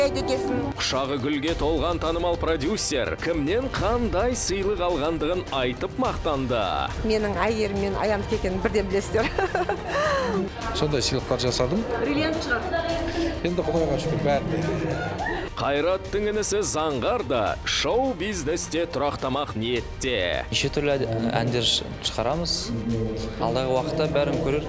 Екенсің. Құшағы гүлге толған танымал продюсер кімнен қандай сыйлық алғандығын айтып мақтанды. Менің Әйгерім мен Аяндікі екенін бірден білесіздер. Сондай сыйлықтар жасадым. Бриллиант шығар. Енді құдайға шүкір, бәріне. Қайраттың інісі Заңғар да шоу бизнесте тұрақтамақ ниетте. Неше түрлі әндер шығарамыз. Алдағы уақытта бәрін көрер.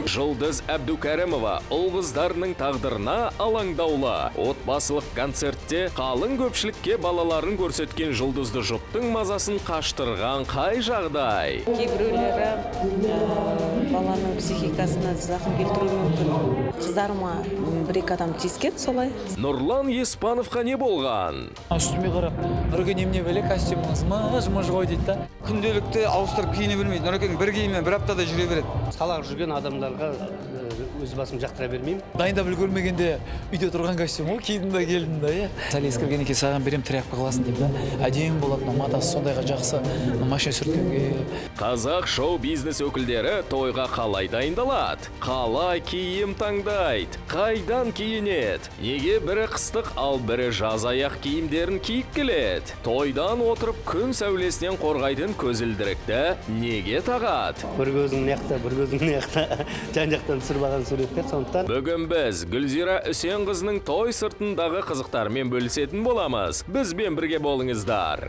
Жұлдыз Әбдукәрімова ұл қыздарының тағдырына алаңдаулы. Отбасылық концертте қалың көпшілікке балаларын көрсеткен жұлдызды жұптың мазасын қаштырған қай жағдай? Кейбіреулері баланың психикасына зақым келтіруі мүмкін. Қыздарыма бір-екі адам тиіскен солай. Нұрлан Еспановқа не болған? Үстіме қарап, Нұреке, немене бәле, костюміңіз мыж-мыж ғой дейді да. Күнделікті ауыстырып киіне бермейді. Нұрекең бір киіммен бір аптада жүре береді. Салақ жүрген адамдарға өз басым жақтыра бермеймін. Дайындап үлгермегенде үйде тұрған костюм ғой, кидім да келдім да, иә. Сәл ескіргеннен кейін саған беремін, тряпка қыласың деймін да. Әдемі болады, мына матасы сондайға жақсы, мына машина сүрткенге. Қазақ шоу-бизнес өкілдері тойға қалай дайындалады? Қалай киім таңдайды? Қайдан киінеді? Неге бірі қыстық, ал бірі жаз аяқ киімдерін киіп келеді? Тойдан отырып күн сәулесінен қорғайтын көзілдірікті неге тағады? Бір көзің мына жақта, бір көзің мына жақта, жан-жақтан түсіріп алған суреттер, сондықтан. Бүгін біз Гүлзира Үсенқызының той сыртындағы қызықтарымен бөлісетін боламыз. Бізбен бірге болыңыздар.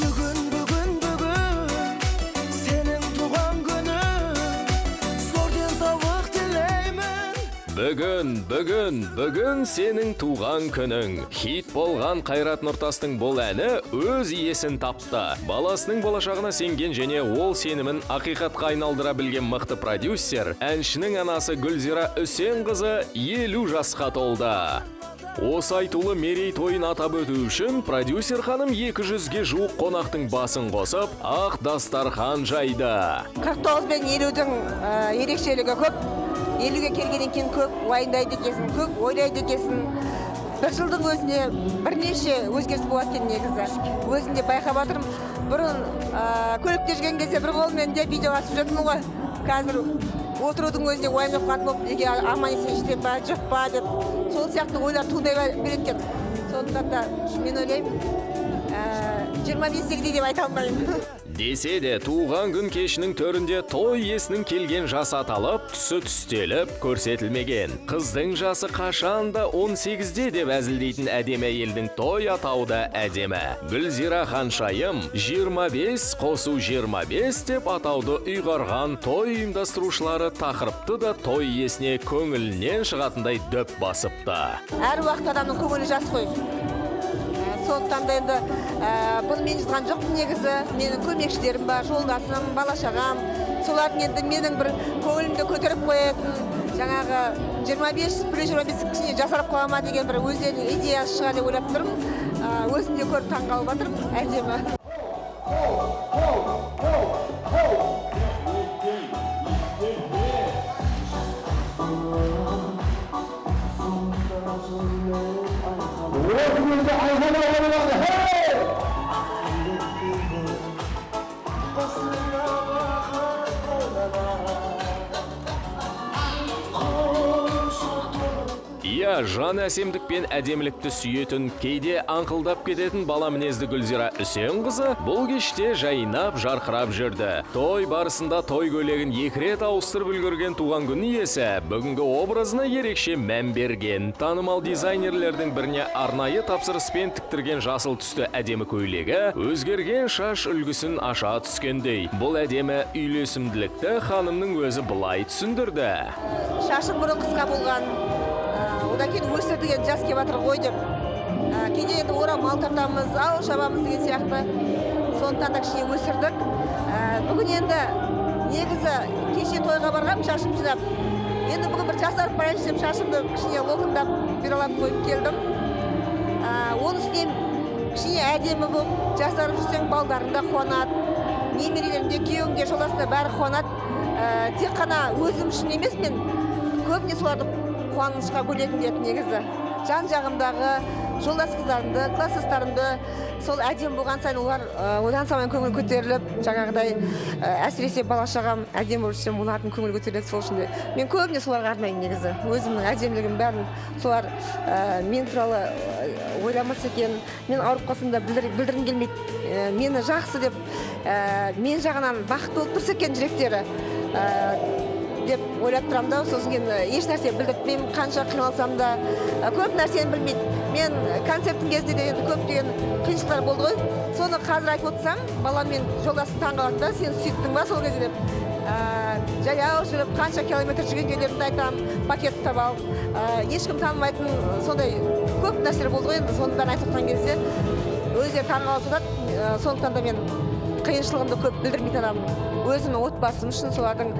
Бүгін, бүгін, бүгін сенің туған күнің, зор денсаулық тілеймін. Бүгін, бүгін, бүгін сенің туған күнің. Хит болған Қайрат Нұртастың бұл әні өз иесін тапты. Баласының болашағына сенген және ол сенімін ақиқатқа айналдыра білген мықты продюсер, әншінің анасы Гүлзира Үсенқызы 50 жасқа толды. Осы айтулы мерейтойын атап өту үшін продюсер ханым 200-ге жуық қонақтың басын қосып, ақ дастархан жайды. 49 бен 50-дің ерекшелігі көп. 50-ге келгеннен кейін көп уайымдайды екенсің, көп ойлайды екенсің. Бір жылдың өзінде бірнеше өзгеріс болады екен негізі. Өзім де байқап жатырмын. Бұрын көлікте жүрген кезде бір қолмен де видео асып жүрдім ғой. Қазір отырудың өзіне уайымдап қалатын болып, неге аман есен жетемін ба, жоқ па деп. Сол сияқты ойлар туындай береді екен. Сондықтан да мен ойлаймын, 25-тегідей деп айта алмаймын. Десе де туған күн кешінің төрінде той иесінің келген жасы аталып, түсі түстеліп көрсетілмеген. Қыздың жасы қашанда 18-де деп әзілдейтін әдемі әйелдің той атауы да әдемі. Гүлзира ханшайым 25 қосу 25 деп атауды ұйғарған той ұйымдастырушылары тақырыпты да той иесіне көңілінен шығатындай дөп басыпты. Әр уақытта адамның көңілі жас қой. Сондықтан да енді бұны мен жазған жоқпын негізі. Менің көмекшілерім бар, жолдасым, бала шағам. Солардың енді менің бір көңілімді көтеріп қоятын, жаңағы 25 плюс 25 кішкене жасарып қоя ма деген бір өздерінің идеясы шығар деп ойлап тұрмын. Өзім де көріп таңғалып жатырмын. Әдемі. Иә, жан әсемдік пен әдемілікті сүйетін, кейде аңқылдап кететін бала мінезді Гүлзира Үсенқызы бұл кеште жайнап, жарқырап жүрді. Той барысында той көйлегін 2 рет ауыстырып үлгерген туған күн иесі бүгінгі образына ерекше мән берген. Танымал дизайнерлердің біріне арнайы тапсырыспен тіктірген жасыл түсті әдемі көйлегі өзгерген шаш үлгісін аша түскендей. Бұл әдемі үйлесімділікті ханымның өзі былай түсіндірді. Шашым бұрын қысқа болған. Одан кейін өсір деген жас келіп жатыр ғой деп. Кейде енді орамал тартамыз, ал шабамыз деген сияқты. Сондықтан да кішкене өсірдік. Бүгін енді негізі кеше тойға барғам, шашым жинап. Енді бүгін бір жасарып барайыншы деп шашымды кішкене локондап бұйралап қойып келдім. Оның үстіне кішкене әдемі болып жасарып жүрсең, балдарың да қуанады. Немерелерім де, күйеуім де, жолдасым да бәрі қуанады. Тек қана өзім үшін емес, мен көбіне соларды қуанышқа бөлетін деді негізі. Жан жағымдағы жолдас қыздарымды, класстастарымды сол әдемі болған сайын олар одан сайын көңіл көтеріліп, жаңағыдай әсіресе бала шағам әдемі болып жүрсем, олардың көңіл көтеріледі. Сол үшін де мен көбіне соларға арнаймын негізі. Өзімнің әдемілігім бәрін солар мен туралы ойламаса екен, мен ауырып қалсам да білдіргім келмейді. Мені жақсы деп, мен жағынан бақытты болып тұрса екен жүректері деп ойлап тұрамын да. Сосын кейін еш нәрсе білдіртпеймін, қанша қиналсам да, көп нәрсені білмейді. Мен концерттің кезінде де енді көптеген қиыншылықтар болды ғой. Соны қазір айтып отырсам, балам мен жолдасым таңқалады да, сен сөйттің ба сол кезде деп. Жаяу жүріп, қанша километр жүрген жерлерімді айтамын, пакет ұстап алып, ешкім танымайтын сондай көп нәрселер болды ғой енді. Соның бәрін айтып отырған кезде өздері таңқалып жатады. Сондықтан да мен қиыншылығымды көп білдірмейтін адаммын. Өзімнің отбасым үшін, солардың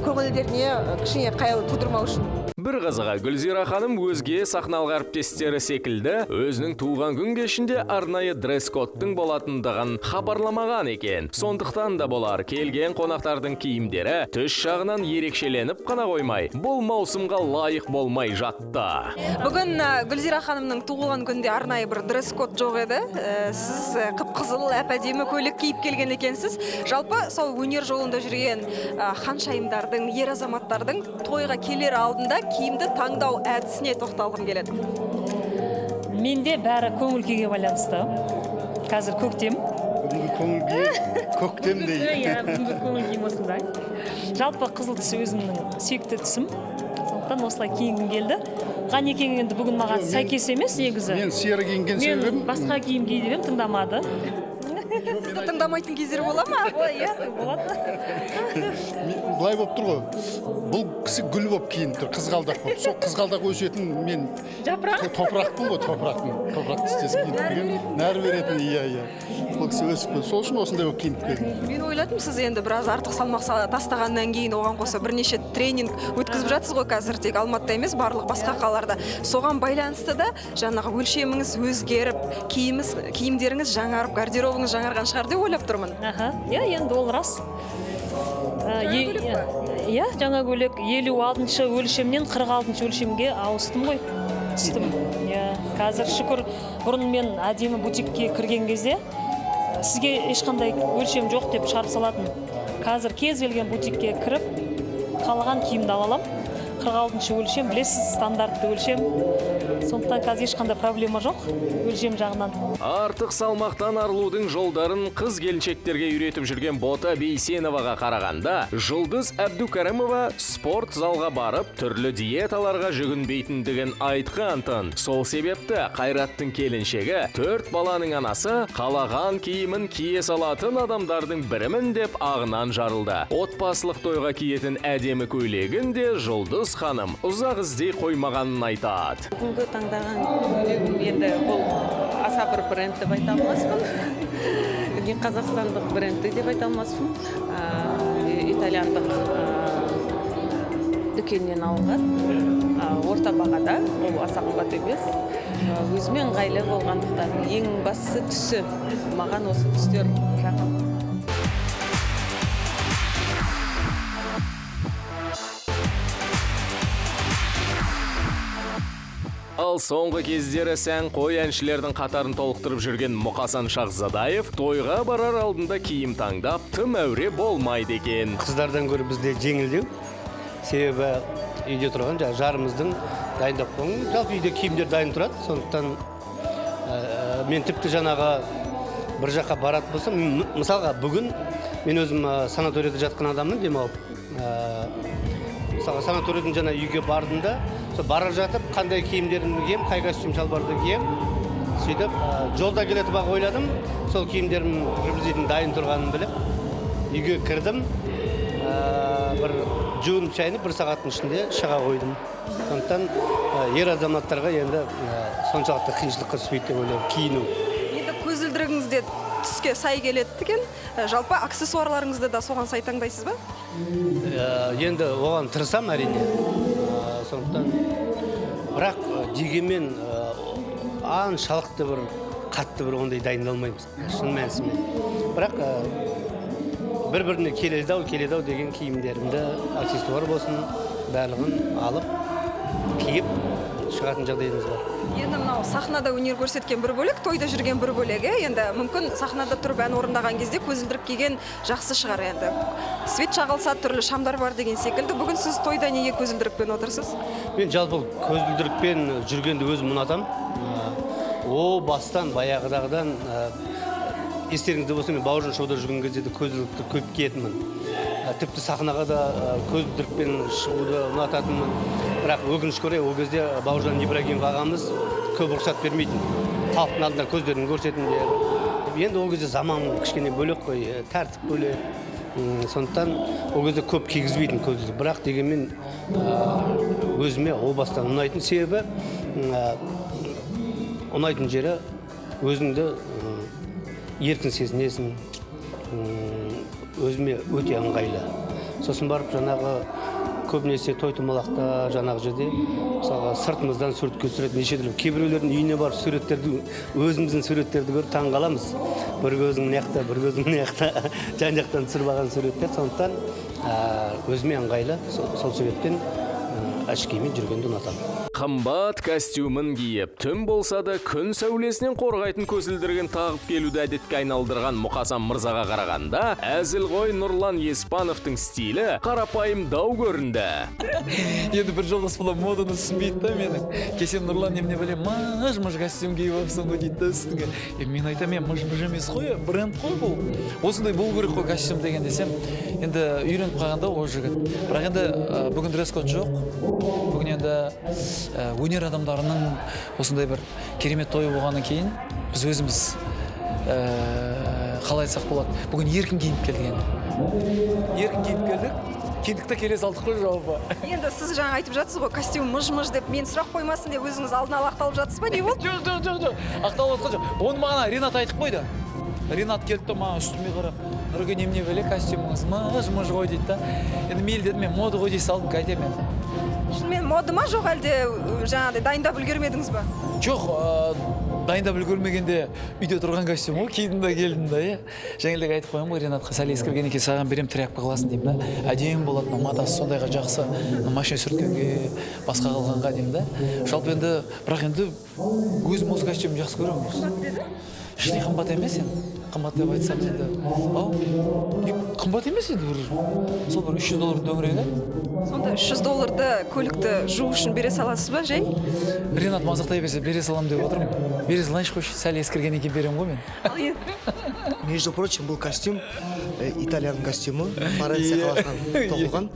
көңілдеріне кішкене қаяу тудырмау үшін. Бір қызығы, Гүлзира ханым өзге сахналық әріптестері секілді өзінің туған күн кешінде арнайы дресс-кодтың болатындығын хабарламаған екен. Сондықтан да болар, келген қонақтардың киімдері түс жағынан ерекшеленіп қана қоймай, бұл маусымға лайық болмай жатты. Бүгін Гүлзира ханымның туған күнінде арнайы бір дресс-код жоқ еді. Сіз қып-қызыл әп-әдемі көйлек киіп келген екенсіз. Жалпы сол өнер жолында жүрген ханшайымдардың, ер азаматтардың тойға келер алдында киімді таңдау әдісіне тоқталғым келеді. Менде бәрі көңіл күйге байланысты. Қазір көктем. Бүгінгі көңіл күй көктемдей. Иә, бүгінгі көңіл күйім осындай. Жалпы қызыл түсі өзімнің сүйікті түсім. Сондықтан осылай киінгім келді. Ғанекең енді бүгін маған сәйкес емес негізі. Мен сері киінген себебім. Мен басқа киім ки деп едім, тыңдамады. Сізді тыңдамайтын кездер бола ма? Иә, болады. Былай болып тұр ғой. Бұл кісі гүл болып киініп тұр, қызғалдақ болып. Сол қызғалдақ өсетін мен жапырақ. Топырақпын ғой, топырақпын. Топырақ түстес киініп келген, нәр беретін, иә, иә. Бұл кісі өсіп келді. Сол үшін осындай болып киініп келдім. Мен ойладым, сіз енді біраз артық салмақ тастағаннан кейін оған қоса бірнеше тренинг өткізіп жатсыз ғой қазір, тек Алматыда емес, барлық басқа қалаларда. Соған байланысты да жаңағы өлшеміңіз өзгеріп, киімдеріңіз жаңарып, гардеробыңыз жаңарған шығар деп ойлап тұрмын. Иә, енді ол рас. Иә, жаңа көйлек 56-шы өлшемнен 46-шы өлшемге ауыстым ғой, түстім. Иә, қазір шүкір, бұрын мен әдемі бутикке кірген кезде сізге ешқандай өлшем жоқ деп шығарып салатын. Қазір кез келген бутикке кіріп, қалаған киімді ала аламын. 46-шы өлшем, білесіз, стандартты өлшем. Сондықтан қазір ешқандай проблема жоқ өлшем жағынан. Артық салмақтан арылудың жолдарын қыз келіншектерге үйретіп жүрген Бота Бейсеноваға қарағанда, Жұлдыз Әбдукәрімова спорт залға барып, түрлі диеталарға жүгінбейтіндігін айтқан-тын. Сол себепті Қайраттың келіншегі, 4 баланың анасы, қалаған киімін кие салатын адамдардың бірімін деп ағынан жарылды. Отбасылық тойға киетін әдемі көйлегін де Жұлдыз ханым ұзақ іздей қоймағанын айтады. Бүгінгі таңдаған көйлегім енді бұл аса бір бренд деп айта алмаспын. Не қазақстандық бренді деп айта алмаспын. Итальяндық дүкеннен алынған, орта бағада, ол аса қымбат емес. Өзіме ыңғайлы болғандықтан, ең бастысы түсі. Маған осы түстер жақын. Ал соңғы кездері сәнқой әншілердің қатарын толықтырып жүрген Мұқасан Шахзадаев тойға барар алдында киім таңдап, тым әуре болмайды екен. Қыздардан гөрі бізде жеңілдеу. Себебі үйде тұрған жарымыздың дайындап қойған. Жалпы үйде киімдер дайын тұрады. Сондықтан мен тіпті жаңағы бір жаққа баратын болсам, мысалға бүгін мен өзім санаторияда жатқан адаммын, демалып. Мысалға санаториядан жаңа үйге бардым да, бара жатып қандай киімдерімді кием, қай костюм шалбарды кием, сөйтіп жолда келетіп ақ ойладым, сол киімдерім приблизительно дайын тұрғанын біліп, үйге кірдім, бір жуынып шайынып бір сағаттың ішінде шыға қойдым. Сондықтан ер азаматтарға енді соншалықты қиыншылыққа түспейді деп ойлаймын киіну. Енді көзілдірігіңіз де түске сай келеді екен. Жалпы аксессуарларыңызды да соған сай таңдайсыз ба? Енді оған тырысам әрине. Сондықтан бірақ дегенмен аншалықты бір қатты бір ондай дайындалмаймыз шын мәнісімен. Бірақ бір-біріне келеді ау, келеді ау деген киімдерімді, аксессуар болсын, барлығын алып, киіп шығатын жағдайымыз бар. Енді мынау сахнада өнер көрсеткен бір бөлек, тойда жүрген бір бөлек, енді мүмкін сахнада тұрып ән орындаған кезде көзілдірік киген жақсы шығар енді. Свет шағылса, түрлі шамдар бар деген секілді. Бүгін сіз тойда неге көзілдірікпен отырсыз? Мен жалпы көзілдірікпен жүргенді өзім ұнатамын. О бастан баяғыдағыдан естеріңізде болса, мен Бауыржан шоуда жүрген кезде де көзілдірікті көп киетінмін. Тіпті сахнаға да көзілдірікпен шығуды ұнататынмын. Бірақ өкінішке орай, ол кезде Бауыржан Ибрагимов ағамыз көп рұқсат бермейтін. Халықтың алдында көздерін көрсетіңдер. Енді ол кезде заман кішкене бөлек қой, тәртіп бөлек. Сондықтан ол кезде көп кигізбейтін көзілдірік. Бірақ дегенмен өзіме о бастан ұнайтын себебі, ұнайтын жері өзіңді еркін сезінесің, өзіме өте ыңғайлы. Сосын барып жаңағы көбінесе той томалақта жаңағы жерде мысалға сыртымыздан суретке түсіреді неше түрлі. Кейбіреулердің үйіне барып суреттерді, өзіміздің суреттерді көріп таң қаламыз. Бір көзің мына жақта, бір көзің мына жақта, жан жақтан түсіріп алған суреттер. Сондықтан өзіме ыңғайлы, сол себептен әшкеймен жүргенді ұнатамын. Қымбат костюмін киіп, түн болса да күн сәулесінен қорғайтын көзілдірігін тағып келуді әдетке айналдырған Мұқасан мырзаға қарағанда, әзілқой Нұрлан Еспановтың стилі қарапайым дау көрінді. Енді бір жолдас бола моданы түсінбейді да менің. Кесем Нұрлан немене білем, мыж-мыж костюм киіп алыпсың ғой дейді да үстіңе. Мен айтамын, мен мыж-мыж емес қой, бренд қой бұл. Осындай болу керек қой костюм деген десем, енді үйреніп қалғанда ол жігіт. Бірақ енді бүгін дресс-код жоқ. Бүгін енді өнер адамдарының осындай бір керемет тойы болғаннан кейін біз өзіміз қалай айтсақ болады, бүгін еркін киініп келдік енді. Еркін киініп келдік, киіндік те келе салдық қой жалпы. Енді сіз жаңа айтып жатсыз ғой, костюм мыж-мыж деп, мен сұрақ қоймасын деп өзіңіз алдын ала ақталып жатсыз ба, не болды? Жоқ, жоқ, жоқ, жоқ, ақталып жатқан жоқ. Оны маған Ренат айтып қойды. Ренат келді де маған үстіме қарап, Нұреке, немене бәле костюміңіз мыж-мыж ғой дейді да. Енді мейлі дедім, мен мода ғой дей салдым, қайтемін енді. Шынымен мода ма, жоқ әлде жаңағыдай дайындап үлгермедіңіз ба? Жоқ, дайындап үлгермегенде үйде тұрған костюм ғой, кидім да келдім да, иә. Жаңағыдай айтып қоямын ғой Ренатқа, сәл ескіргеннен кейін саған беремін, тряпка қыласың деймін да. Әдемі болады, мынау матасы сондайға жақсы, машина сүрткенге, басқа қылғанға деймін да. Жалпы енді, бірақ енді өзім осы костюмді жақсы көремін. Қымбат деді? Ештеңе қымбат емес енді. Қымбат деп айтсам енді, ау, қымбат емес енді, бір сол бір 300 доллар төңірегі. Сонда 300 долларды көлікті жуу үшін бере саласыз ба, жай? Ренат мазақтай берсе, бере саламын деп отырмын. Бере салайыншы қойшы, сәл ескіргеннен кейін беремін ғой мен. Между прочим, бұл костюм итальян костюмі, Флоренция қаласынан тоқылған.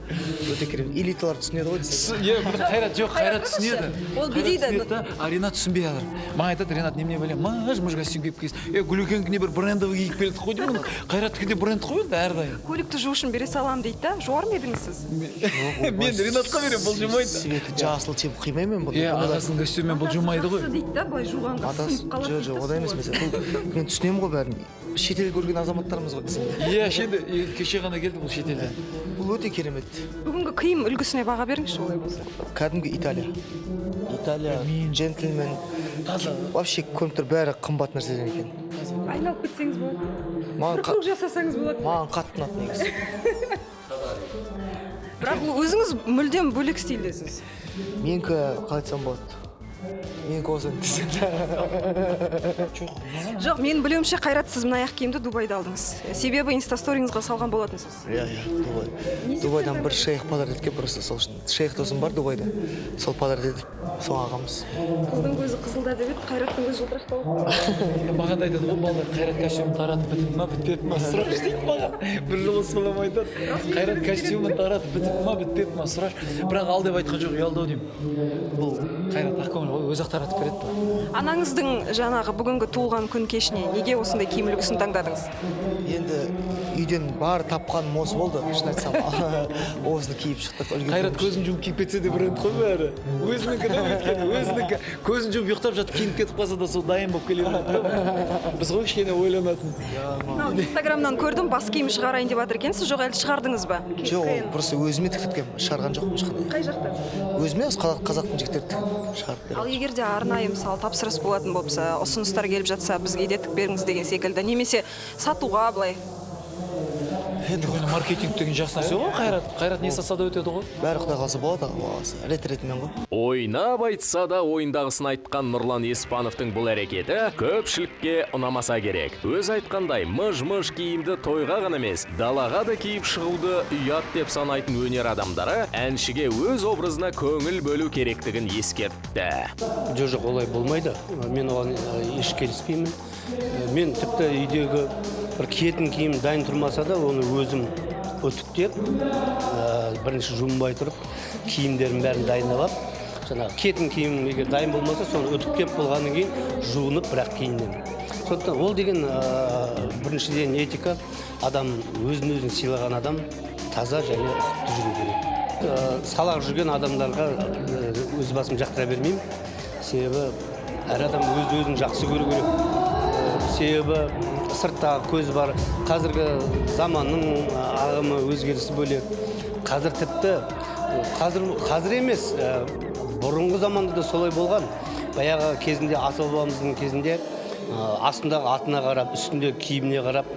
Өте керемет. Элиталар түсінеді ғой десең. Иә, бір Қайрат жоқ, Қайрат түсінеді. Ол билейді. А Ренат түсінбей жатыр. Маған айтады, Ренат немене білемін, мыж-мыж костюм киіп келесің. Е, Гүлекеңкіне бір брендовый киіп келдік қой деймін. Қайраттікі де бренд қой енді әрдайым. Көлікті жуу үшін бере саламын дейді да, жуар ма едіңіз сіз? Мен Ренатқа беремін, бұл жумайды. Светі жасыл тип қимаймын мен бұны. Е, ағасының костюмімен бұл жумайды ғой. Жақсы дейді да, былай жуғанға сынып қалады. Жоқ, жоқ, одай емес мәселе. Бұл мен түсінемін ғой бәрін. Шетел көрген азаматтарымыз ғой десең. Иә, кеше ғана келді бұл шетелден. Бұл өте керемет. Бүгінгі киім үлгісіне баға беріңізші олай болса. Кәдімгі Италия. Италия, джентльмен. Вообще көрініп тұр, бәрі қымбат нәрселер екен. Айналып кетсеңіз болады. Бір круг жасасаңыз болады. Маған қатты ұнады негізі. Бірақ өзіңіз мүлдем бөлек стильдесіз. Менікі қалай айтсам болады? Менікі осы десең. Жоқ, мен білуімше, Қайрат, сіз мына аяқ киімді Дубайда алдыңыз. Себебі инстасторияңызға салған болатынсыз. Иә, иә, Дубай. Дубайдан бір шейх подарок еткен просто сол үшін. Шейх досым бар Дубайда. Сол подарок етіп, соған алғанбыз. Қыздың көзі қызылда деп еді, Қайраттың көзі жылтырақтау. Маған да айтады ғой балалар, Қайрат костюмін таратып бітіп ма, бітпепті ма, сұрашы дейді маған. Бір жолы балам айтады, Қайрат костюмін таратып бітіп ма, бітпепті ма, сұрашы. Бірақ ал деп айтқан жоқ, ұялды ау деймін. Бұл Қайрат ақкөңіл ғой, өзі ақ таратып береді. Анаңыздың жаңағы бүгінгі туылған күн кешіне неге осындай киім үлгісін таңдадыңыз? Енді үйден бар тапқаным осы болды, шын айтсам. Осыны киіп шықтық. Қайрат көзін жұмып киіп кетсе де бренд қой бәрі. Өзінікі да өйткені, өзінікі. Көзін жұмып ұйықтап жатып киініп кетіп қалса да сол дайын болып келе береді. Біз ғой кішкене ойланатын. Инстаграмнан көрдім, бас киім шығарайын деп жатыр екенсіз, жоқ әлі шығардыңыз ба? Жоқ, ол просто өзіме тіктірткенмін, шығарған жоқпын ешқандай. Қай жақта? Өзіме осы қазақтың жігіттері тігіп шығарып береді. Ал егер де арнайы мысалы тапсырыс болатын болса, ұсыныстар келіп жатса, бізге де тік беріңіз деген секілді, немесе сатуға былай? Енді маркетинг деген жақсы нәрсе ғой, Қайрат. Қайрат не сатса да өтеді ғой. Бәрі құдай қаласа болады, алла рет ретімен ғой. Ойнап айтса да ойындағысын айтқан Нұрлан Еспановтың бұл әрекеті көпшілікке ұнамаса керек. Өз айтқандай, мыж-мыж киімді тойға ғана емес, далаға да киіп шығуды ұят деп санайтын өнер адамдары әншіге өз образына көңіл бөлу керектігін ескертті. Жоқ, олай болмайды. Мен оған еш келіспеймін. Мен тіпті үйдегі бір киетін киім дайын тұрмаса да, оны өзім үтіктеп, бірінші жуынбай тұрып, киімдерін бәрін дайындап алып, жаңағы киетін киім егер дайын болмаса, соны үтіктеп болғаннан кейін жуынып, бірақ киінемін. Сондықтан ол деген біріншіден этика, адам өзін өзін сыйлаған адам таза және ұқыпты жүру керек. Салақ жүрген адамдарға өз басым жақтыра бермеймін. Себебі әр адам өз өзін жақсы көру керек. Себебі сырттағы көз бар, қазіргі заманның ағымы өзгерісі бөлек. Қазір тіпті, қазір емес, бұрынғы заманда да солай болған. Баяғы кезінде, ата-бабамыздың кезінде астындағы атына қарап, үстіндегі киіміне қарап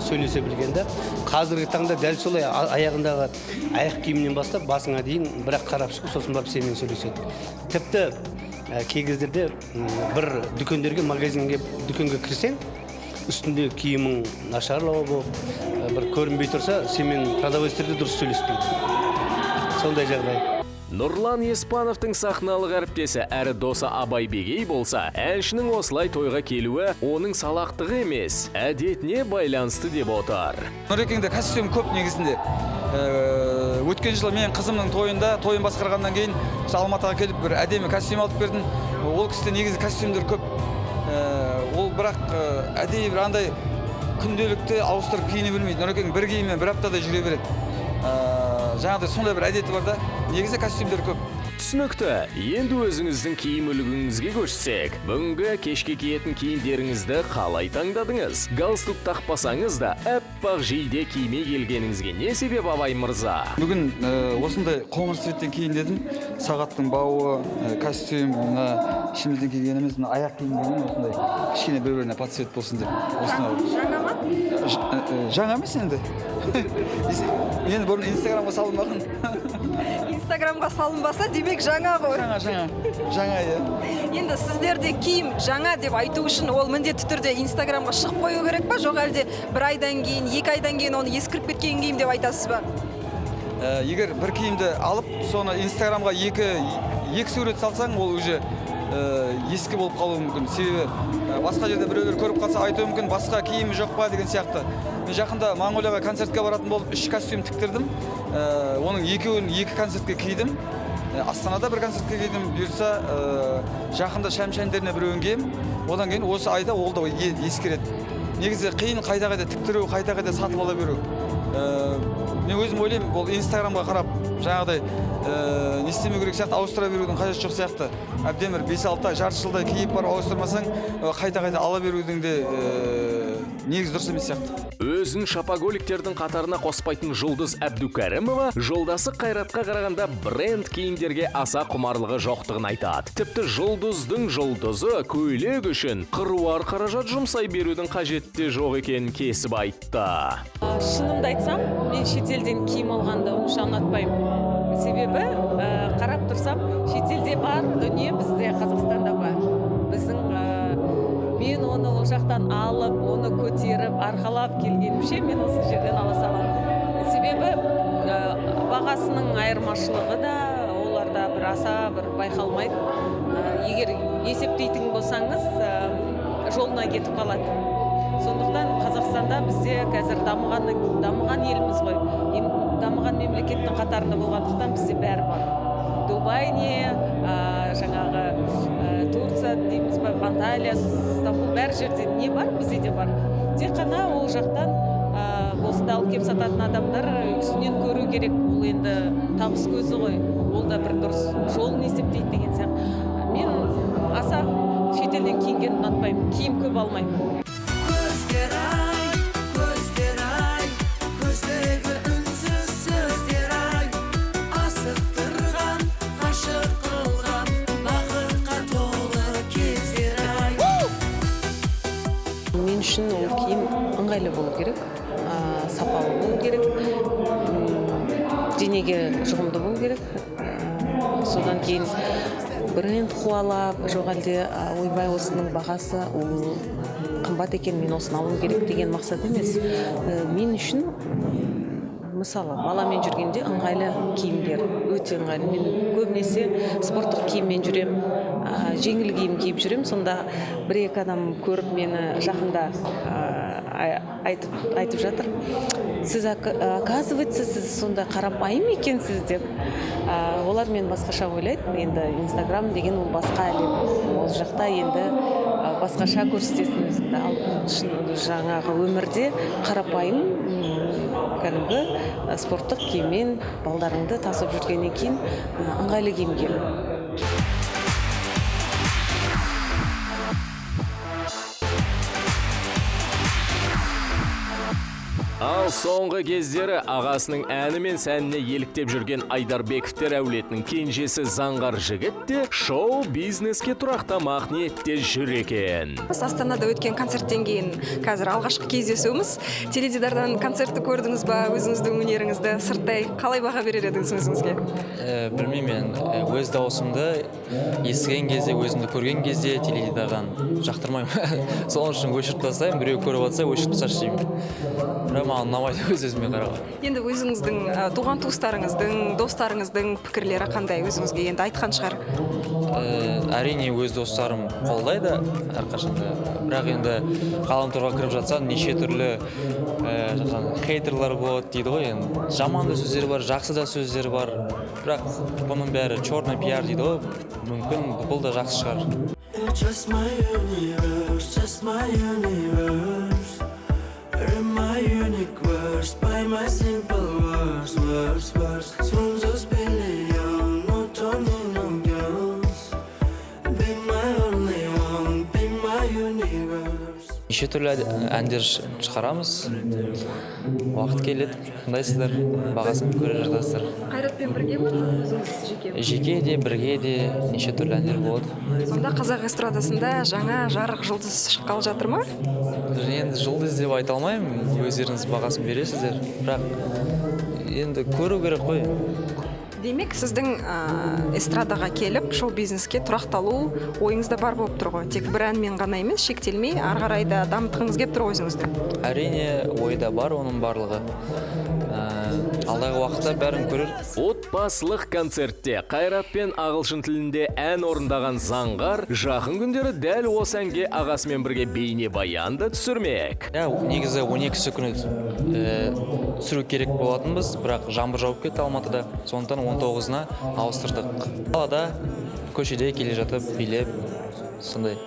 сөйлесе білгенде, қазіргі таңда дәл солай аяғындағы аяқ киімінен бастап басыңа дейін бірақ қарап шығып, сосын барып сенімен сөйлеседі. Тіпті кей кездерде бір дүкендерге, магазинге, дүкенге кірсең, үстінде киімің нашарлау болып, бір көрінбей тұрса, сенімен продавецтер де дұрыс сөйлеспейді. Сондай жағдай. Нұрлан Еспановтың сахналық әріптесі әрі досы Абай Бегей болса, әншінің осылай тойға келуі оның салақтығы емес, әдетіне байланысты деп отыр. Нұрекеңде костюм көп негізінде. Өткен жылы мен қызымның тойында, тойын басқарғаннан кейін Алматыға келіп бір әдемі костюм алып бердім. Ол кісіде негізі костюмдер көп. Ол бірақ әдейі бір андай күнделікті ауыстырып киіне білмейді. Нұрекең бір киіммен бір аптадай жүре береді. Жаңағыдай сондай бір әдеті бар да, негізі костюмдер көп. Түсінікті. Енді өзіңіздің киім үлгіңізге көшсек, бүгінгі кешке киетін киімдеріңізді қалай таңдадыңыз? Галстук тақпасаңыз да, әппақ жейде киме келгеніңізге не себеп, Абай мырза? Бүгін осындай қоңыр цветтен киін дедім. Сағаттың бауы, костюм, мына ішімізден киген емес, мына аяқ киім деген осындай кішкене бір-біріне под цвет болсын деп. Жаңа ма? Жаңа емес енді. Мен бұрын Инстаграмға салынбаған. Инстаграмға салынбаса, демек жаңа ғой. Жаңа, жаңа, иә. Енді сіздерде киім жаңа деп айту үшін ол міндетті түрде Инстаграмға шығып қою керек па? Жоқ әлде бір айдан кейін, 2 айдан кейін оны ескіріп кеткен киім деп айтасыз ба? Егер бір киімді алып, соны Инстаграмға екі сурет салсаң, ол уже ескі болып қалуы мүмкін. Себебі басқа жерде біреулер көріп қалса айтуы мүмкін, басқа киімі жоқ па деген сияқты. Мен жақында Моңғолияға концертке баратын болып 3 костюм тіктірдім. Оның екеуін 2 концертке кидім. Астанада бір концертке кидім, бұйырса жақында Шәмші әндеріне біреуін киемін. Одан кейін осы айда ол да ескереді. Негізі қиын қайта-қайта тіктіру, қайта-қайта сатып ала беру. Мен өзім ойлаймын, ол Инстаграмға қарап жаңағыдай не істемеу керек сияқты, ауыстыра берудің қажеті жоқ сияқты. Әбден бір 5-6 ай, жарты жылдай киіп барып ауыстырмасаң, қайта-қайта ала берудің де негізі дұрыс емес сияқты. Өзін шопоголиктердің қатарына қоспайтын Жұлдыз Әбдукәрімова жолдасы Қайратқа қарағанда бренд киімдерге аса құмарлығы жоқтығын айтады. Тіпті жұлдыздың жұлдызы көйлек үшін қыруар қаражат жұмсай берудің қажеті де жоқ екенін кесіп айтты. Шынымды айтсам, мен шетелден киім алғанды онша ұнатпаймын. Себебі қарап тұрсам, шетелде бар дүние бізде Қазақстанда бар. Біздің мен оны ол жақтан алып, оны көтеріп, арқалап келгенімше мен осы жерден ала саламын. Себебі бағасының айырмашылығы да оларда бір аса бір байқалмайды. Егер есептейтін болсаңыз, жолына кетіп қалады. Сондықтан Қазақстанда бізде қазір дамыған еліміз ғой. Дамыған мемлекеттің қатарында болғандықтан бізде бәрі бар. Дубай не, жаңағы Турция дейміз ба, Анталия, Стамбул, бәр жерде не бар, бізде де бар. Тек қана ол жақтан осында алып келіп сататын адамдар үстінен көру керек. Ол енді табыс көзі ғой, ол да бір дұрыс жолын есептейді деген сияқты. Мен аса шетелден киінгенді ұнатпаймын, киім көп алмаймын. Көздер ай, көздер ай, көздегі үнсіз сөздер ай, асықтырған, ғашық қылған, бақытқа толы кездер ай. Мен үшін ол киім ыңғайлы болу керек, сапалы болу керек, денеге жұғымды болу керек. Содан кейін бренд қуалап, жоқ әлде ойбай осының бағасы ол қымбат екен, мен осыны алуым керек деген мақсат емес. Мен үшін мысалы баламен жүргенде ыңғайлы киімдер өте ыңғайлы. Мен көбінесе спорттық киіммен жүрем, жеңіл киім киіп жүрем. Сонда бір-екі адам көріп мені жақында айтып жатыр: сіз оказывается сіз сонда қарапайым екенсіз деп. Олар мен басқаша ойлайды. Енді Инстаграм деген ол басқа әлем, ол жақта енді басқаша көрсетесің өзіңді. Ал шын жаңағы өмірде қарапайым кәдімгі спорттық киіммен балдарыңды тасып жүргеннен кейін ыңғайлы киім кию. Ал соңғы кездері ағасының әні мен сәніне еліктеп жүрген Айдарбековтер әулетінің кенжесі Заңғар жігіт те шоу-бизнеске тұрақтамақ ниетте жүр екен. Астанада өткен концерттен кейін қазір алғашқы кездесуіміз. Теледидардан концертті көрдіңіз ба, өзіңіздің өнеріңізді сырттай қалай баға берер едіңіз өзіңізге? Білмеймін, мен өз дауысымды естіген кезде, өзімді көрген кезде теледидардан жақтырмаймын. Сол үшін өшіріп тастаймын, біреу көріп жатса өшіріп тасташы деймін. Бірақ маған ұнамайды өз өзіме қарауға. Енді өзіңіздің туған туыстарыңыздың, достарыңыздың пікірлері қандай өзіңізге енді айтқан шығар? Әрине өз достарым қолдайды әрқашанда. Бірақ енді ғаламторға кіріп жатсаң неше түрлі хейтерлар болады дейді ғой енді. Жаман да сөздер бар, жақсы да сөздер бар. Бірақ бұның бәрі черный пиар дейді ғой. Мүмкін бұл да жақсы шығар. Just my universe, just my universe. In my unique words, by my simple words, words, words. From those billion, not only no girls. Be my only one, be my universe. Неше түрлі әндер шығарамыз. Уақыт келеді, тыңдайсыздар, бағасын көре жатасыздар. Қайратпен бірге ме, өзіңіз жеке? Жеке де, бірге де неше түрлі әндер болады. Сонда қазақ эстрадасында жаңа жарық жұлдыз шыққалы жатыр ма? Енді жұлдыз деп айта алмаймын, өздеріңіз бағасын бересіздер. Бірақ енді көру керек қой. Демек, сіздің эстрадаға келіп, шоу-бизнеске тұрақталу ойыңызда бар болып тұр ғой. Тек бір әнмен ғана емес, шектелмей, ары қарай да дамытқыңыз келіп тұр ғой өзіңізді. Әрине, ойда бар оның барлығы. Алдағы уақытта бәрін көрер. Отбасылық концертте Қайратпен ағылшын тілінде ән орындаған Заңғар жақын күндері дәл осы әнге ағасымен бірге бейнебаян да түсірмек. Негізі 12-сі күні түсіру керек болатынбыз, бірақ жаңбыр жауып кетті Алматыда. Сондықтан 19-на ауыстырдық. Қалада, көшеде келе жатып, билеп, сондай.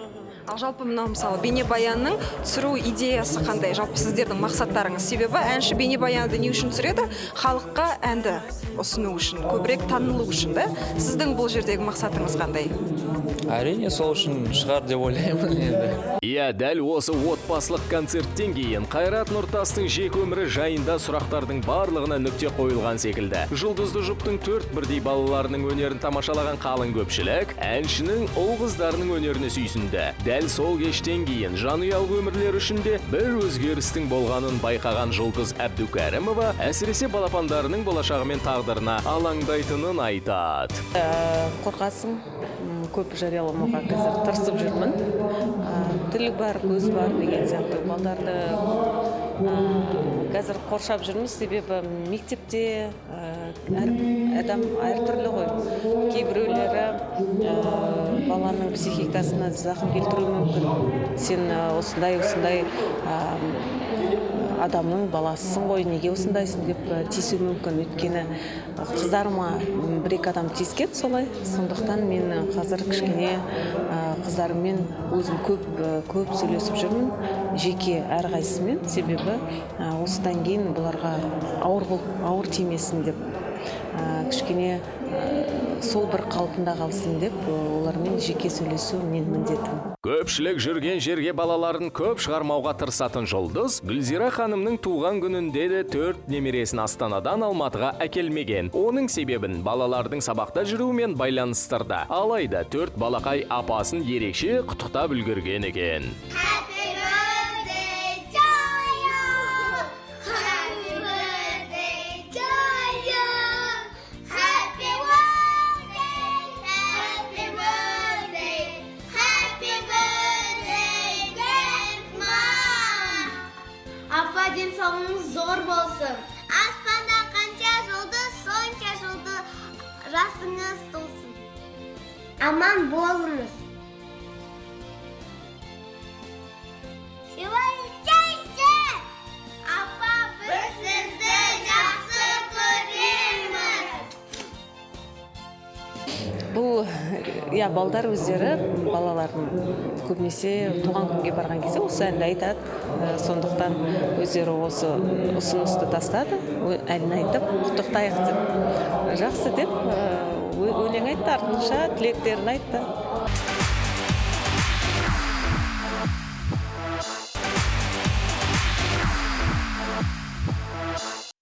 Ал жалпы мынау мысалы бейнебаянның түсіру идеясы қандай? Жалпы сіздердің мақсаттарыңыз? Себебі әнші бейнебаянды не үшін түсіреді? Халыққа әнді ұсыну үшін, көбірек танылу үшін, да? Сіздің бұл жердегі мақсатыңыз қандай? Әрине, сол үшін шығар деп ойлаймын енді. Иә, дәл осы отбасылық концерттен кейін Қайрат Нұртастың жеке өмірі жайында сұрақтардың барлығына нүкте қойылған секілді. Жұлдызды жұптың төрт бірдей балаларының өнерін тамашалаған қалың көпшілік әншінің ұл-қыздарының өнеріне сүйсінді. Дәл сол кештен кейін жанұялық өмірлері үшін де бір өзгерістің болғанын байқаған Жұлдыз Әбдукәрімова әсіресе балапандарының болашағы мен тағдырына алаңдайтынын айтады. Қорқасың, көп жарияламауға қазір тырысып жүрмін. Тіл бар, көз бар деген сияқты. Балдарды қазір қоршап жүрміз, себебі мектепте әр адам әртүрлі ғой. Кейбіреулері баланың психикасына зақым келтіруі мүмкін. Сен осындай адамның баласысың ғой, неге осындайсың деп тиісуі мүмкін. Өйткені қыздарыма бір-екі адам тиіскен солай. Сондықтан мен қазір кішкене қыздарыммен өзім көп сөйлесіп жүрмін, жеке әрқайсысымен. Себебі осыдан кейін бұларға ауыр тимесін деп, кішкене сол бір қалпында қалсын деп олармен жеке сөйлесу менің міндетім. Көпшілік жүрген жерге балаларын көп шығармауға тырысатын Жұлдыз Гүлзира ханымның туған күнінде де 4 немересін Астанадан Алматыға әкелмеген. Оның себебін балалардың сабақта жүруімен байланыстырды. Алайда 4 балақай апасын ерекше құттықтап үлгерген екен. Happy birthday! Денсаулығыңыз зор болсын. Аспанда қанша жұлдыз, сонша жұлдыз жасыңыз толсын. Аман болыңыз. Апа, біз сізді жақсы көреміз. Бұл, иә, балдар өздері, балалардың көбінесе туған күнге барған кезде осы әнді айтады. Сондықтан өздері осы ұсынысты тастады, әнін айтып, құттықтайық деп. Жақсы деп өлең айтты, артынша тілектерін айтты.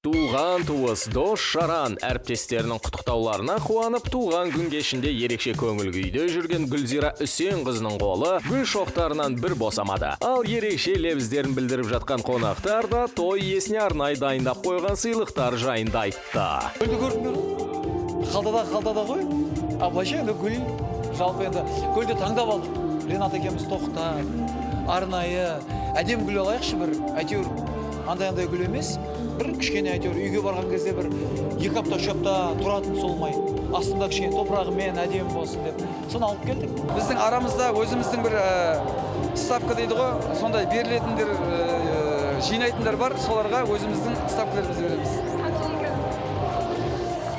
Туған туыс, дос жаран әріптестерінің құттықтауларына қуанып, туған күн кешінде ерекше көңіл күйде жүрген Гүлзира Үсенқызының қолы гүл шоқтарынан бір босамады. Ал ерекше лебіздерін білдіріп жатқан қонақтар да той иесіне арнайы дайындап қойған сыйлықтар жайында айтты. Гүлді көрдіңдер? Қалтада, қалтада ғой. А былайша енді гүл, жалпы енді гүлді таңдап алдық. Ренат екеуміз тоқтап, арнайы әдемі гүл алайықшы бір, әйтеуір андай-андай гүл емес. Бір кішкене әйтеуір үйге барған кезде бір 2 апта, 3 апта тұратын солмай, астында кішкене топырағымен әдемі болсын деп соны алып келдік. Біздің арамызда өзіміздің бір ставка дейді ғой, сондай берілетіндер, жинайтындар бар, соларға өзіміздің ставкаларымызды береміз.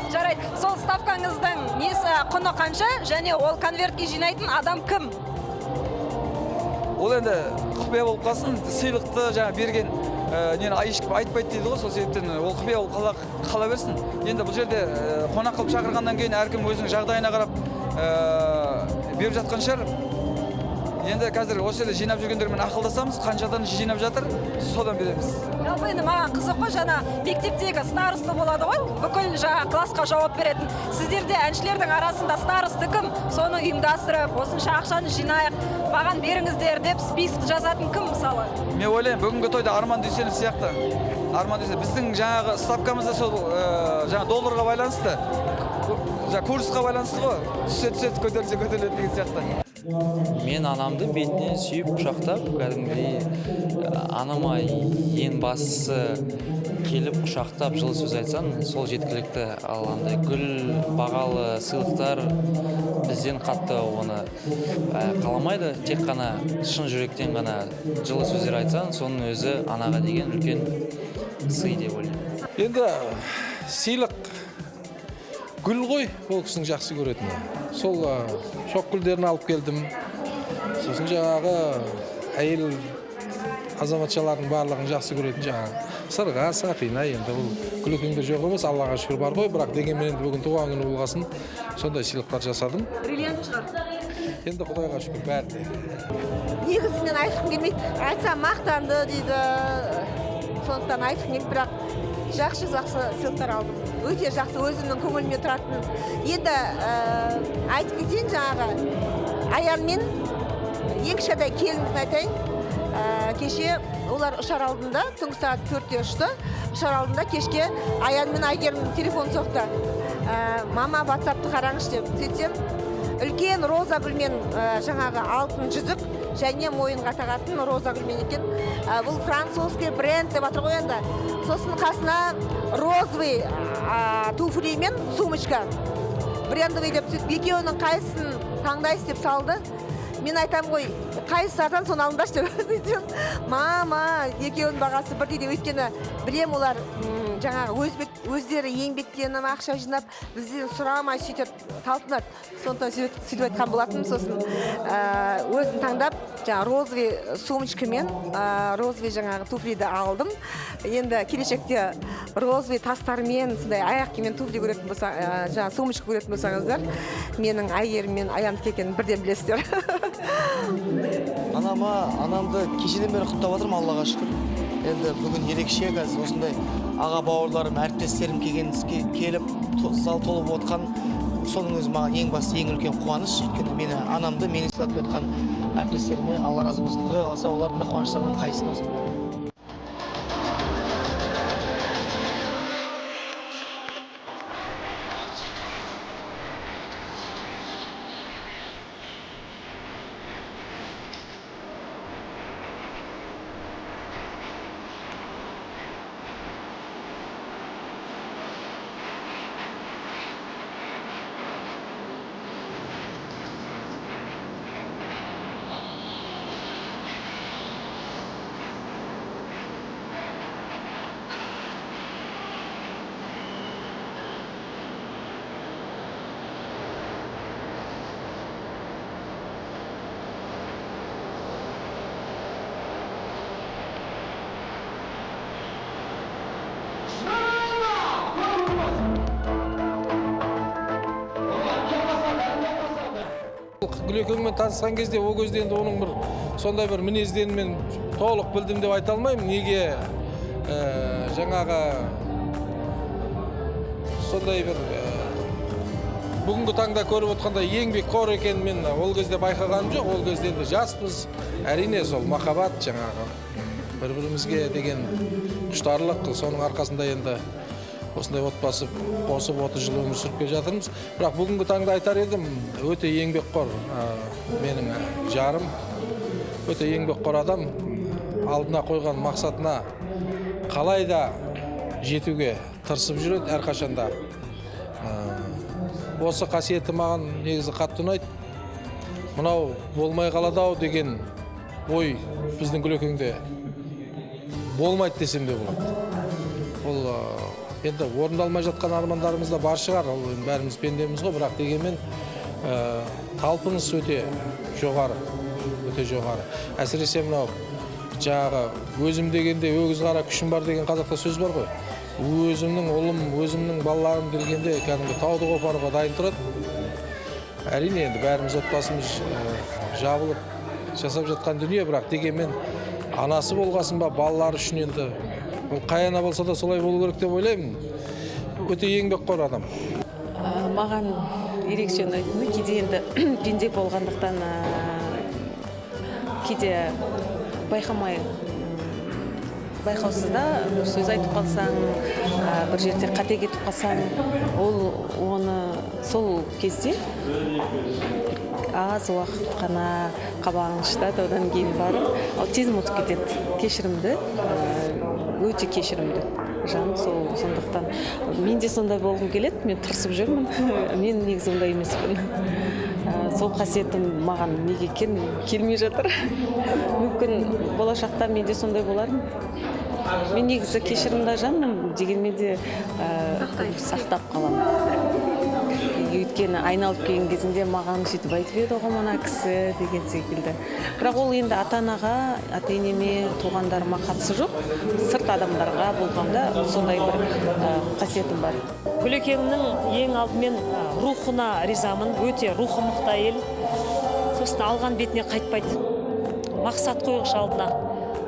Жарайды, сол ставкаңыздың несі, құны қанша және ол конвертке жинайтын адам кім? Ол енді құпия болып қалсын, сыйлықты жаңа берген нені ешкім айтпайды дейді ғой, сол себептен ол құпия болып қала берсін. Енді бұл жерде қонақ қылып шақырғаннан кейін әркім өзінің жағдайына қарап беріп жатқан шығар. Енді қазір осы жерде жинап жүргендермен ақылдасамыз, қаншадан жинап жатыр, содан береміз. Жалпы енді маған қызық қой, жаңа мектептегі староста болады ғой, бүкіл жаңа классқа жауап беретін. Сіздерде әншілердің арасында староста кім? Соны ұйымдастырып, осынша ақшаны жинайық, маған беріңіздер деп список жазатын кім мысалы? Мен ойлаймын, бүгінгі тойда Арман Дүйсенов сияқты. Арман Дүйсенов. Біздің жаңағы ставкамыз да сол жаңа долларға байланысты, жаңа курсқа байланысты ғой. Түссе түседі, көтерілсе көтеріледі деген сияқты. Мен анамды бетінен сүйіп, құшақтап, кәдімгідей анама ең бастысы келіп құшақтап жылы сөз айтсаң, сол жеткілікті. Ал андай гүл, бағалы сыйлықтар бізден қатты оны қаламайды. Тек қана шын жүректен ғана жылы сөздер айтсаң, соның өзі анаға деген үлкен сый деп ойлаймын. Енді сыйлық гүл ғой, ол кісінің жақсы көретіні. Сол шоқ гүлдерін алып келдім. Сосын жаңағы әйел азаматшалардың барлығын жақсы көретін жаңағы сырға, сақина, енді бұл Гүлекеңде жоқ емес, Аллаға шүкір бар ғой, бірақ дегенмен енді бүгін туған күні болғасын сондай сыйлықтар жасадым. Бриллиант шығар. Енді Құдайға шүкір бәрі де. Негізі мен айтқым келмейді. Айтсам мақтанды дейді. Сондықтан айтқым келмейді, бірақ жақсы жақсы сыйлықтар алдым. Өте жақсы, өзімнің көңіліме тұратын. Енді айтып кетейін, жаңағы Аянмен ең кішкентай келінімді айтайын. Кеше олар ұшар алдында, түнгі сағат 4-те ұшты. Ұшар алдында кешке Аян мен Әйгерім телефон соқты. Мама, WhatsAppты қараңызшы деп. Сөйтсем, үлкен роза гүлмен жаңағы алтын жүзік және мойынға тағатын роза гүлмен екен. Бұл французский бренд деп жатыр ғой енді. Сосын қасына розовый туфли мен сумочка брендовый деп, сөйтіп екеуінің қайсысын таңдайсыз деп салды. Мен айтам ғой, қайсысы арзан соны алыңдаршы деп. Сөйтсем, мама, екеуінің бағасы бірдей деп, өйткені білем олар жаңағы өздері еңбектеніп ақша жинап, бізден сұрамай сөйтіп талпынады. Сондықтан сөйтіп айтқан болатынмын. Сосын өзім таңдап, жаңағы розовый сумочкамен розовый жаңағы туфлиді алдым. Енді келешекте розовый тастармен, сондай аяқ киіммен туфли көретін болса, жаңағы сумочка көретін болсаңыздар, менің Әйгерім мен Аяндікі екенін бірден білесіздер. Анамды кешеден бері құттықтап жатырмын, Аллаға шүкір. Енді бүгін ерекше қазір осындай аға бауырларым, әріптестерім келіп, зал толып отқан, соның өзі маған ең басты, ең үлкен қуаныш. Өйткені мені анамды, мені сыйлап отқан әріптестеріме Алла разы болсын. Құдай қаласа, олардың да қуаныштарынан қайсысын болсын. Гүлекеңмен танысқан кезде, ол кезде енді оның бір сондай бір мінездерін мен толық білдім деп айта алмаймын. Неге жаңағы сондай бір бүгінгі таңда көріп отқандай еңбекқор екенін мен ол кезде байқағаным жоқ. Ол кезде енді жаспыз, әрине сол махаббат, жаңағы бір-бірімізге деген құштарлық, соның арқасында енді осындай отбасы қосып 30 жыл өмір сүріп келе жатырмыз. Бірақ бүгінгі таңда айтар едім, өте еңбекқор менің жарым, өте еңбекқор адам, алдына қойған мақсатына қалай да жетуге тырысып жүреді әрқашанда. Осы қасиеті маған негізі қатты ұнайды. Мынау болмай қалады ау деген ой біздің Гүлекеңде болмайды десем де болады. Ол енді орындалмай жатқан армандарымыз да бар шығар, ол енді бәріміз пендеміз ғой, бірақ дегенмен талпыныс өте жоғары, өте жоғары. Әсіресе мынау жаңағы өзім дегенде өгіз қара күшім бар деген қазақта сөз бар ғой. Өзімнің ұлым, өзімнің балаларым келгенде кәдімгі тауды қопаруға дайын тұрады. Әрине енді бәріміз отбасымыз жабылып жасап жатқан дүние, бірақ дегенмен анасы болғасын ба, балалары үшін енді ол қай ана болса да солай болу керек деп ойлаймын. Өте еңбекқор адам. Маған ерекше ұнайтыны, кейде енді пенде болғандықтан кейде байқамай, байқаусызда бір сөз айтып қалсаң, бір жерде қате кетіп қалсаң, ол оны сол кезде аз уақыт қана қабағың шытады, одан кейін барып ол тез ұмытып кетеді. Кешірімді, өте кешірімді жан, сол сондықтан мен де сондай болғым келеді, мен тырысып жүрмін. Мен негізі ондай емеспін. Сол қасиетім маған неге келмей жатыр. Мүмкін болашақта мен де сондай болармын. Мен негізі кешірімді жанмын, дегенмен де сақтап қаламын. Өйткені айналып келген кезінде маған сөйтіп айтып еді ғой мына кісі деген секілді. Бірақ ол енді ата-анаға, ата-енеме, туғандарыма қатысы жоқ. Сырт адамдарға болғанда сондай бір қасиетім бар. Гүлекеңнің ең алдымен рухына ризамын, өте рухы мықты әйел. Сосын алған бетіне қайтпайды. Мақсат қойғыш алдына.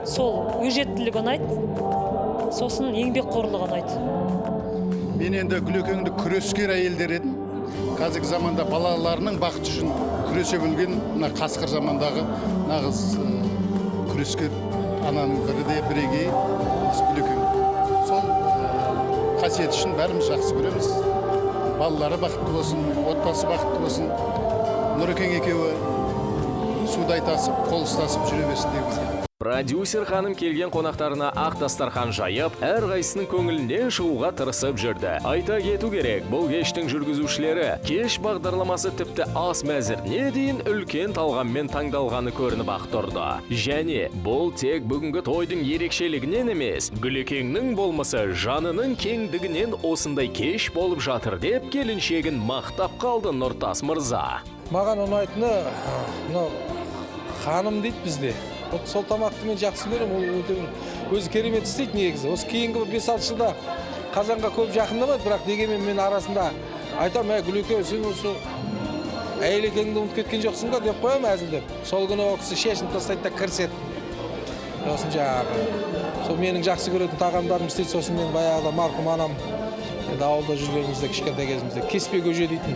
Сол өжеттілігі ұнайды, сосын еңбекқорлығы ұнайды. Мен енді Гүлекеңді күрескер әйел дер едім. Қазіргі заманда балаларының бақыты үшін күресе білген мына қасқыр замандағы нағыз күрескер ананың бірі де бірегейі осы Гүлекең. Сол қасиеті үшін бәріміз жақсы көреміз. Балалары бақытты болсын, отбасы бақытты болсын. Нұрекең екеуі судай тасып, қол ұстасып жүре берсін дегіміз келеді. Продюсер ханым келген қонақтарына ақ дастархан жайып, әрқайсысының көңілінен шығуға тырысып жүрді. Айта кету керек, бұл кештің жүргізушілері кеш бағдарламасы тіпті ас мәзіріне дейін үлкен талғаммен таңдалғаны көрініп ақ тұрды. Және бұл тек бүгінгі тойдың ерекшелігінен емес, Гүлекеңнің болмысы жанының кеңдігінен осындай кеш болып жатыр деп келіншегін мақтап қалды Нұртас мырза. Маған ұнайтыны мынау ханым дейді бізде. Сол тамақты мен жақсы көремін, ол өте өзі керемет істейді негізі. Осы кейінгі бір 5-6 жылда қазанға көп жақындамайды, бірақ дегенмен мен арасында айтамын, әй Гүлеке, сен осы әйел екеніңді ұмытып кеткен жоқсың ба деп қоямын әзілдеп. Сол күні ол кісі шешініп тастайды да кіріседі. Сосын жаңағы сол менің жақсы көретін тағамдарым істейді. Сосын мен баяғыда марқұм анам енді ауылда жүргенімізде, кішкентай кезімізде кеспе көже дейтін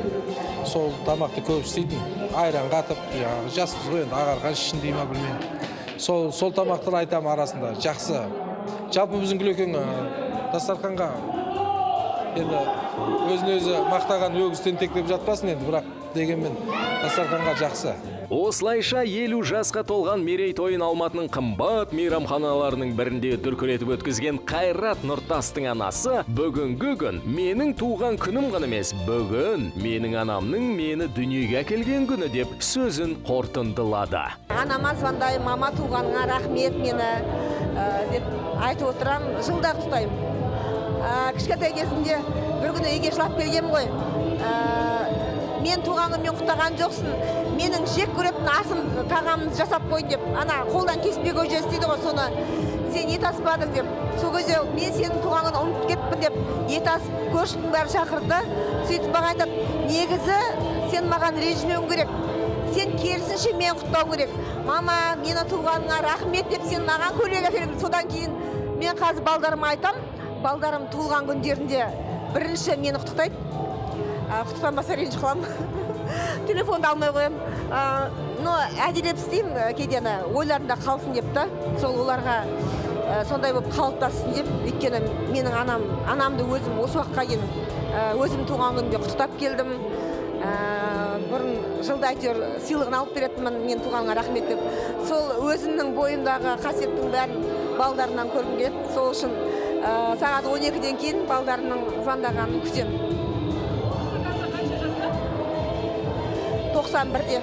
сол тамақты көп істейтін, айран қатып, жаңағы жаспыз ғой енді, ағарған ішін дей ма білмеймін. Сол тамақтар айтамын арасында жақсы. Жалпы біздің Гүлекең дастарханға енді өзін өзі мақтаған өгіз тентек деп жатпасын енді, бірақ дегенмен дастарханға жақсы. Осылайша 50 жасқа толған мерейтойын Алматының қымбат мейрамханаларының бірінде дүркіретіп өткізген Қайрат Нұртастың анасы бүгінгі күн менің туған күнім ғана емес, бүгін менің анамның мені дүниеге әкелген күні деп сөзін қорытындылады. Анама звондаймын, мама туғаныңа рахмет мені деп айтып отырамын, жылда құттықтаймын. Кішкентай кезімде бір күні үйге жылап келгенмін ғой. Мен туған күніммен құттықтаған жоқсың, менің жек көретін асым тағамымды жасап қой деп, ана қолдан кеспе көже істейді ғой, соны сен ет аспадың деп. Сол кезде мен сенің туған күніңді ұмытып кетіппін деп ет асып көршінің бәрі шақырды. Сөйтіп маған айтады, негізі сен маған ренжімеуің керек, Сен керісінше мені құттықтау керек. Мама, мені туғаныңа рахмет деп сен маған көйлек әкеліп. Содан кейін мен қазір балдарыма айтам, балдарым туылған күндерінде бірінші мені құттықтайды. Құттықтамаса ренжіп қаламын. Телефонды алмай қоямын. Но әдейілеп істеймін, кейде ана ойларында қалсын деп та, сол оларға сондай болып қалыптассын деп. Өйткені менің анамды өзім осы уақытқа дейін өзім туған күнде құттықтап келдім. Бұрын жылда әйтеуір сыйлығын алып беретінмін, мен туғаныңа рахмет деп. Сол өзімнің бойымдағы қасиеттің бәрін балдарымнан көргім келеді. Сол үшін сағат 12-ден кейін балдарымның звондағанын күтемін. 91-де.